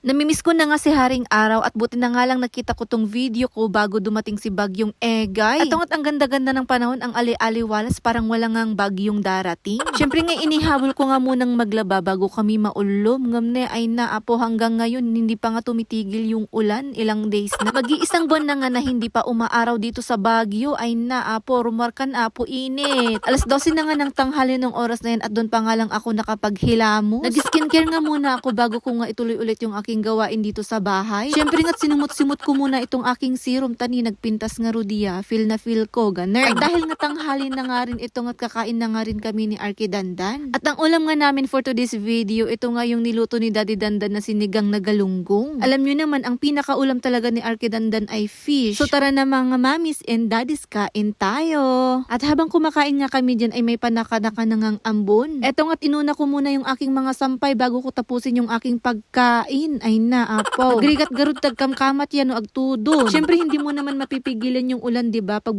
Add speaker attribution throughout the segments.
Speaker 1: Namimiss ko na nga si Haring Araw at buti na nga lang nakita ko tong video ko bago dumating si Bagyong Egay. At tungat ang ganda-ganda ng panahon, ang ali-aliwalas, parang wala ngang bagyong darating. Syempre nga inihabol ko nga munang maglaba bago kami maulom. Ngamne ay naapo hanggang ngayon hindi pa nga tumitigil yung ulan, ilang days na. Mag-iisang buwan na nga na hindi pa umaaraw dito sa Baguio ay naapo, rumarkan apo init. Alas 12 na nga ng tanghali ng oras na yan at doon pa nga lang ako nakapaghilamos. Nag-skincare nga muna ako bago ko nga ituloy ulit yung aking gawain dito sa bahay. Syempre nga't sinumot-simot ko muna itong aking serum tani, nagpintas nga rudiya, feel na feel ko, ganun. At dahil nga tanghali na nga rin ito nga't kakain na nga rin kami ni Arky Dandan. At ang ulam nga namin for today's video, ito nga yung niluto ni Daddy Dandan na sinigang na galunggong. Alam nyo naman, ang pinakaulam talaga ni Arky Dandan ay fish. So tara na mga mamis and daddies, kain tayo. At habang kumakain nga kami dyan ay may panaka-naka na ngang ambon. Eto nga't inuna ko muna yung aking mga sampay bago ko tapusin yung aking pagkain. Ay na, apo. Agrigat garud tagkamkamat yan o agtudon. Syempre hindi mo naman mapipigilan yung ulan, diba? Pag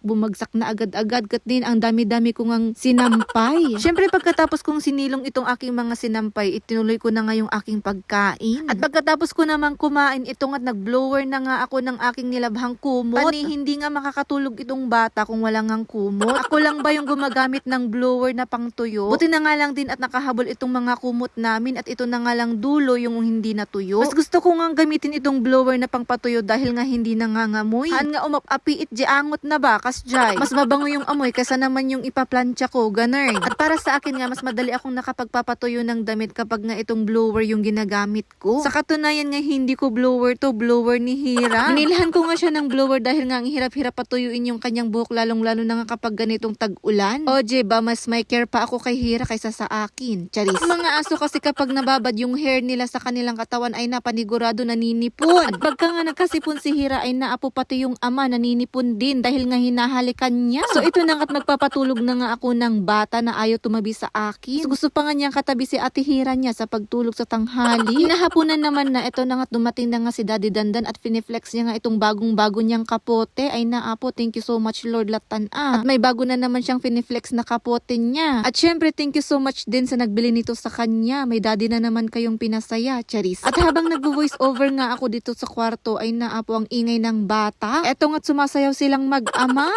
Speaker 1: bumagsak na agad-agad. Kat din ang dami-dami ko ngang sinampay. Syempre pagkatapos kong sinilong itong aking mga sinampay, itinuloy ko na nga yung aking pagkain. At pagkatapos ko namang kumain, ito nga't nag-blower na nga ako ng aking nilabhang kumot. Tani, hindi nga makakatulog itong bata kung wala ngang kumot. Ako lang ba yung gumagamit ng blower na pangtuyo? Buti na nga lang din at nakahabol itong mga kumot namin at ito na nga lang dulo yung hindi natuyo. Mas gusto ko nga gamitin itong blower na pangpatuyo dahil nga hindi nangangamoy. Haan nga umapapiit di angot na ba, kasjay. Mas mabango yung amoy kaysa naman yung ipaplansya ko, ganun. At para sa akin nga, mas madali akong nakapagpapatuyo ng damit kapag nga itong blower yung ginagamit ko. Sa katunayan nga, hindi ko blower to, blower ni Hira. Nilhan ko nga siya ng blower dahil nga ang hirap-hirap patuyuin yung kanyang buhok, lalong-lalo na nga kapag ganitong tag-ulan. O ba, mas may care pa ako kay Hira kaysa sa akin. Charis. Mga aso kasi kapag nababad yung hair nila sa kanilang katawan ay napanigurado naninipon. At pagka nga nagkasipon si Hira ay naapo pati yung ama naninipon din dahil nga hinahalikan niya. So ito na nga't magpapatulog na nga ako ng bata na ayaw tumabi sa akin. So, gusto pa nga niyang katabi si Ate Hira niya sa pagtulog sa tanghali. Hinahapunan naman na ito na nga't dumating na nga si Daddy Dandan at finiflex niya nga itong bagong-bago niyang kapote. Ay naapo, thank you so much Lord Latan. At may bago na naman siyang finiflex na kapote niya. At syempre thank you so much din sa nagbili nito sa kanya. May daddy na naman kayong pinasaya, charis. At habang nag-voice over nga ako dito sa kwarto ay naapo ang ingay ng bata. Eto nga't sumasayaw silang mag-ama.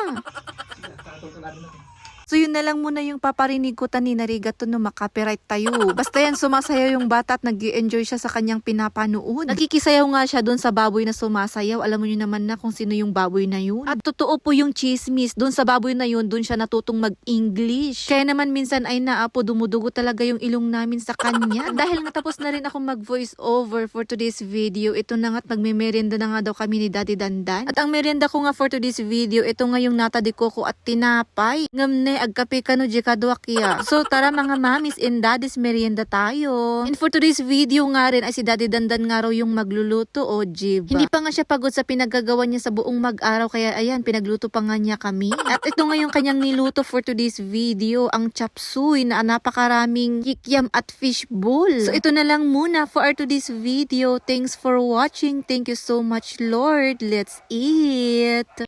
Speaker 1: So yun na lang muna yung paparinig ko tani, narigato no makapiright tayo. Basta yan sumasayaw yung bata at nag-i-enjoy siya sa kanyang pinapanood. Nakikisayaw nga siya doon sa baboy na sumasayaw. Alam mo nyo naman na kung sino yung baboy na yun. At totoo po yung chismis, doon sa baboy na yun, doon siya natutong mag-English. Kaya naman minsan ay naapo, dumudugo talaga yung ilong namin sa kanya. At dahil natapos na rin ako mag-voice over for today's video, ito na nga't magme-merienda na nga daw kami ni Daddy Dandan. At ang merienda ko nga for today's video, ito nga yung nata de coco at tinapay. Ngamne agkape kano di kadwakya. So tara mga mamis and daddies, merienda tayo. And for today's video nga rin ay si Daddy Dandan nga raw yung magluluto o jiba. Hindi pa nga siya pagod sa pinagagawa niya sa buong mag-araw kaya ayan pinagluto pa nga niya kami. At ito nga yung kanyang niluto for today's video, ang chop suey na napakaraming kikiam at fish bowl. So ito na lang muna for our today's video. Thanks for watching. Thank you so much Lord. Let's eat.